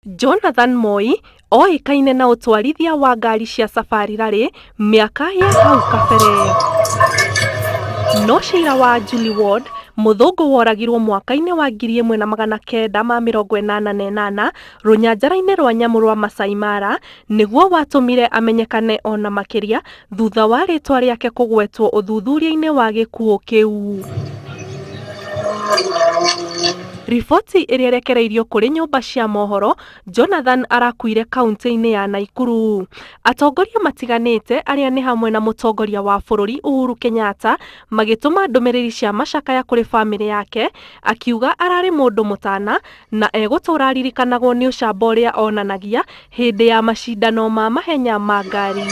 Jonathan Moi oĩkaine na ũtwarithia wa ngari cia Safari Rally mĩaka ya hau kabere. No ciira wa Julie Ward, mũthũngũ woragirwo mwaka-inĩ wa 1988 rũnyanjara-inĩ rwa nyamũ rwa Masai Mara nĩguo watũmire amenyekane o na makĩria thutha wa rĩtwa rĩake kũgwetwo ũthuthuria-inĩ wa gĩkuũ kĩu. Riboti ĩrĩa ĩrekereirio kũrĩ nyũmba cia mohoro, Jonathan arakuire kauntĩ-inĩ ya Naikuru. Atongoria matiganĩte arĩa nĩ hamwe na mũtongoria wa bũrũri Uhuru Kenyatta magĩtũma ndũmĩrĩri cia macakaya kũrĩ famĩlĩ yake, akiuga ararĩ mũndũ mũtana na egũtũra aririkanagwo nĩ ũcamba ũrĩa onanagia hĩndĩ ya macindano ma mahenya ma ngari.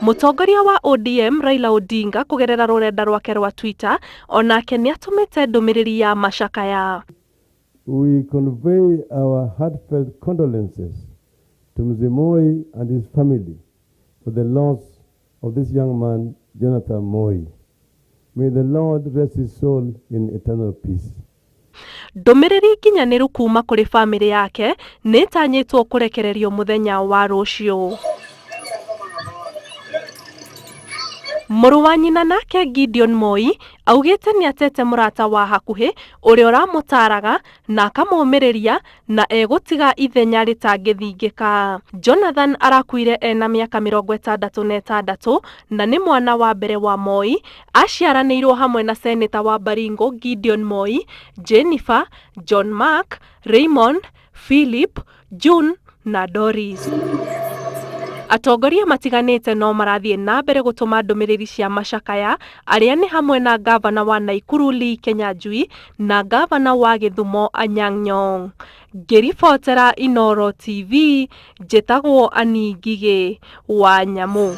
Mũtongoria wa ODM Raila Odinga kũgerera rũrenda rwake rwa Twitter onake nĩatũmĩte ndũmĩrĩri ya macakaya. We convey our heartfelt condolences to Mzee Moi and his family for the loss of this young man, Jonathan Moi. May the Lord rest his soul in eternal peace. Ndũmĩrĩri nginyanĩru kuma kũrĩ famĩlĩ yake nĩĩtanyĩtwo kũrekererio mũthenya wa rũciũ. Mũrũ wa nyina nake Gideon Moi augĩte nĩatete mũrata wa hakuhĩ ũrĩa ũramũtaraga na akamũmĩrĩria na egũtiga ithenya rĩtangĩthingĩka. Jonathan arakuire ena mĩaka 66 na nĩ mwana wa mbere wa Moi, aciaranĩirwo hamwe na seneta wa Baringo Gideon Moi, Jennifer, John Mark, Raymond, Philip, June na Doris. Atongoria matiganĩte no marathiĩ na mbere gũtũma ndũmĩrĩri cia macakaya arĩa nĩ hamwe na ngavana wa Naikuru Lee Kinyanjui na ngavana wa Gĩthumo Anyang' Nyong'o. Ngĩribotera Inooro TV, njĩtagwo Annie Ngigĩ wa Nyamũ.